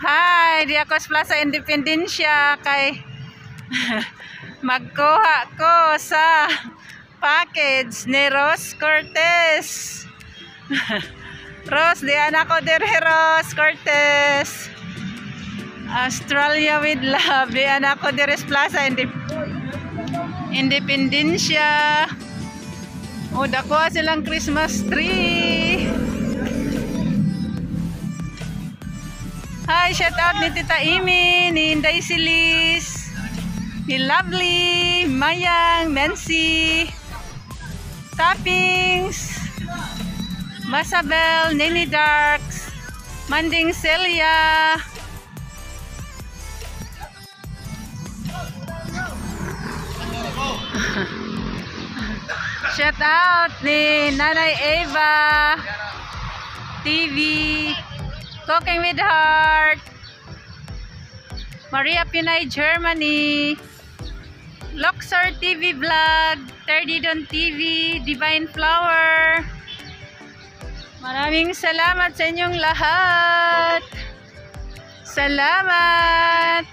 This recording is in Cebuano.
Hi, di ako sa Plaza Independencia kay magkuha ko sa package ni Rose Cortez. Rose, di ako dire, Rose Cortez. Australia with love. Di ako dire sa Plaza Independencia. O, dako silang Christmas tree. Hi, shout out ni Tita Amy, ni Inday Silis, ni Lovely, Mayang, Mency, Toppings, Masabel, Nini Darks, Manding Celia. Shout out ni Nanay Eva TV, Cooking with Heart, Maria Pinay Germany, Luxor TV Vlog, 30 Don TV, Divine Flower. Maraming salamat sa inyong lahat. Salamat.